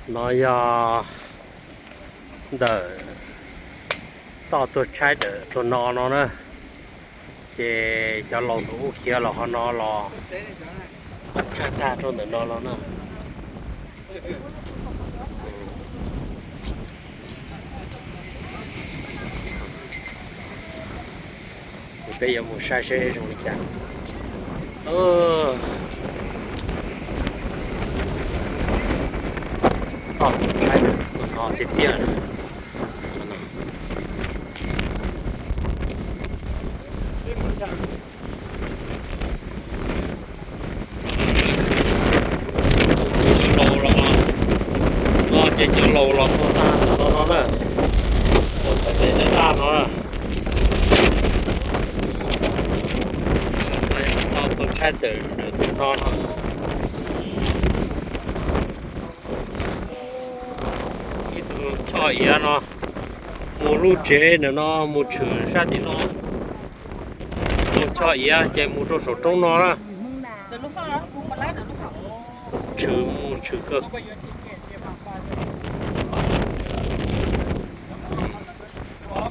No yog ntawm toj tuaj tshaib ntawm tus no no na, ces cov laus thaum ub khiav los qhov no los tshaib tag rau ntawm no los na. Ces peb yuav mus saib seb zoo li cas. Toj tuaj tshaib ntawm tus no tiag tiag. Cov laus los, no ces cov laus los tuag tag ntawm no no na. Tus txhais tes daj daj no na. Toj tuaj tshaib ntawm tus no no. Ib tug choj iav no mus lub tsev ntawm no mus tshwm sab tim no. Tus choj iav ces mus rau saum roob no na. Tshwm mus tshwm kawg. Ua,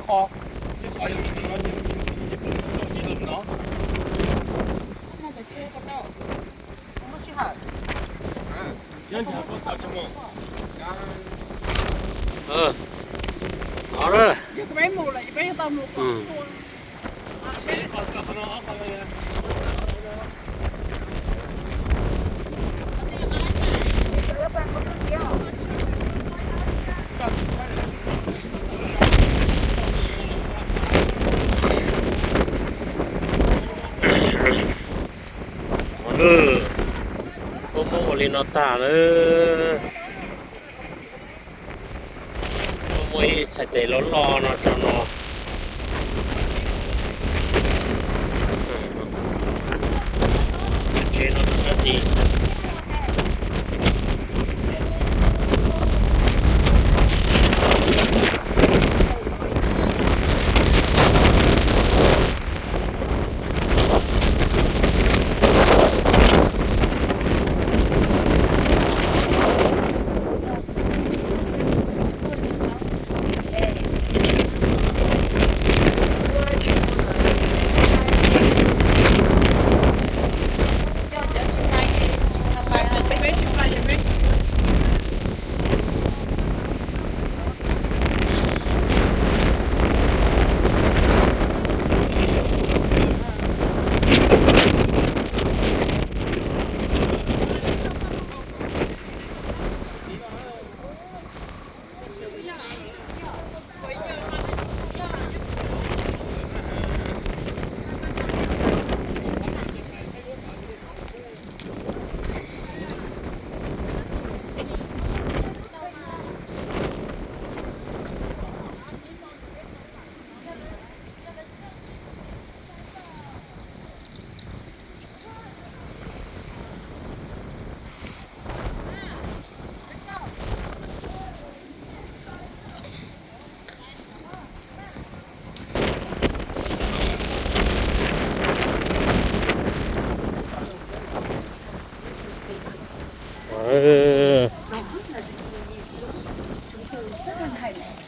muab ua li no tag lawm. Muab ib txhais tes loj loj no tso no. Tsev no sab tid.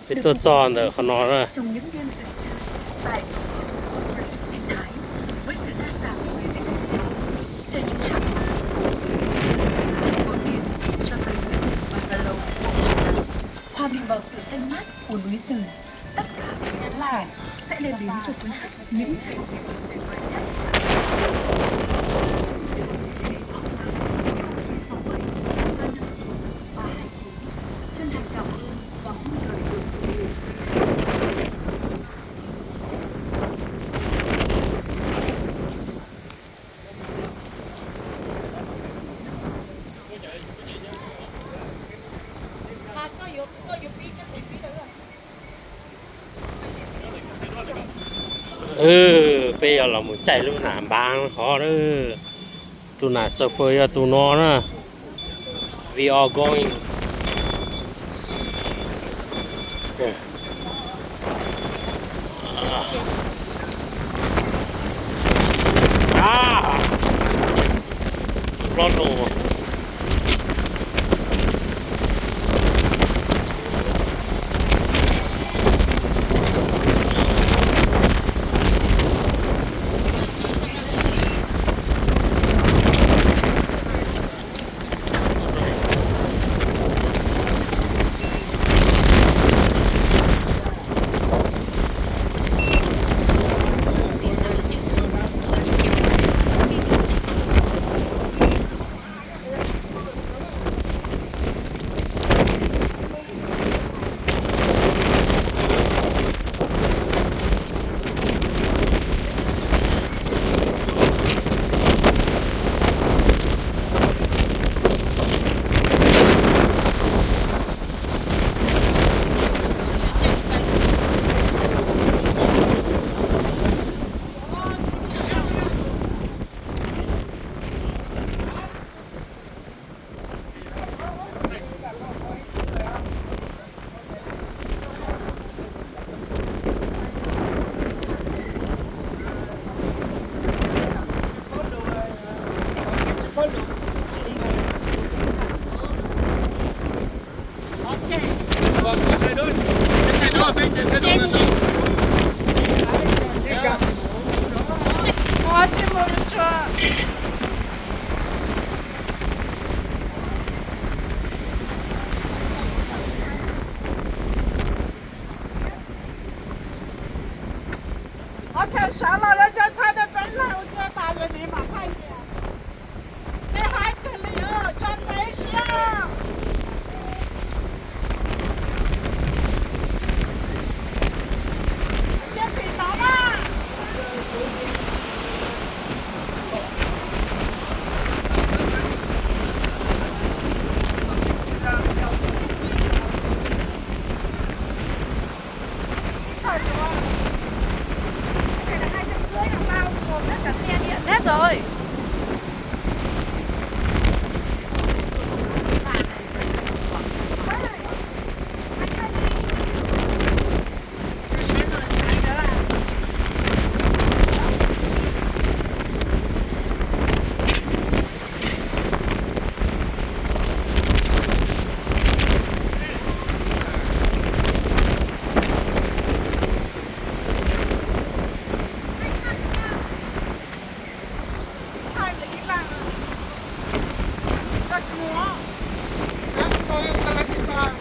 Peb tuaj txog ntawm qhov no na. Hòa mình vào sự xanh mát của núi rừng, tất cả các lá lai sẽ đem đến cho du khách những trải nghiệm tuyệt vời nhất. Chân thành cảm ơn và mong đợi được Peb yuav los mus caij lub nas npab hov na. Tus nas xav fawm yog tus no na. We are going. Tus hlob no. Sawv los lawv sawv thawj rau peb leeg ua ke tas ces niam mam